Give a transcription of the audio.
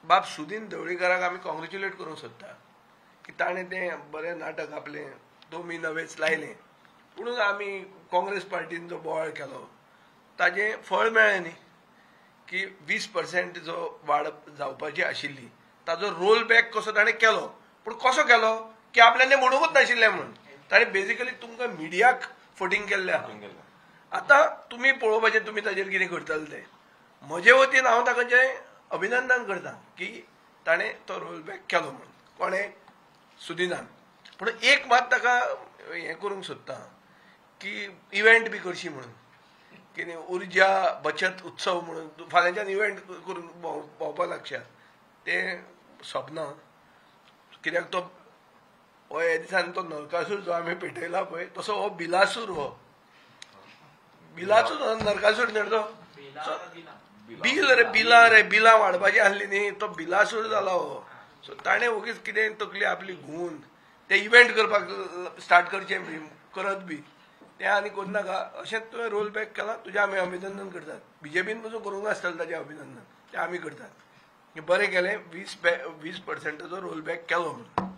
बाब सुदीन ढवळीकाराक आमी कॉंग्रेच्युलेट करूंक सोदता की ताणें तें बरें नाटक आपलें दोमी नवेच लायलें. पुणून आमी काँग्रेस पार्टीन जो बोवाळ केलो ताजें फळ मेळ्ळें न्ही की 20% जो वाड जावपाची आशिल्ली ताजो रोल बॅक कसो ताणें केलो. पूण कसो केलो की आपल्यान म्हणूंकच नाशिल्लें म्हणून ताणें बेजिकली तुमकां मिडियाक फटींग केल्लें आहा. आतां तुमी पळोवपाचें तुमी ताजेर कितें करतले तें. म्हजे वतीन हांव ताका जें अभिनंदन करता की ताणें तो रोल बॅक केलो म्हणून, कोणें, सुदिनान. पूण एक मात ताका हें करूंक सोदता की इव्हेंट बी करशी म्हणून, कितें उर्जा बचत उत्सव म्हणून फाल्यांच्यान इव्हेंट करून भोंवपाक लागच्या, तें सोबना. कित्याक तो हो ह्या दिसान तो नरकासूर जो आमी पेटयला पळय तसो हो बिलासूर, हो बिलासूर नरकासूर न्ही तो बिल रे, बिलां रे, बिलां वाडपाची आसली न्ही, तो बिलासूर जाला हो. सो ताणें वगीच कितें तकली आपली घुंवून ते इव्हेंट करपाक स्टार्ट करचें बी करत बी तें आनी करूं नाका. अशेंच तुवें रोल बॅक केला, तुजें आमी अभिनंदन करतात. बीजेपीन पसून करूंक नासतलें ताजें अभिनंदन, तें आमी करतात. बरें केलें 20% रोल बॅक केलो म्हणून.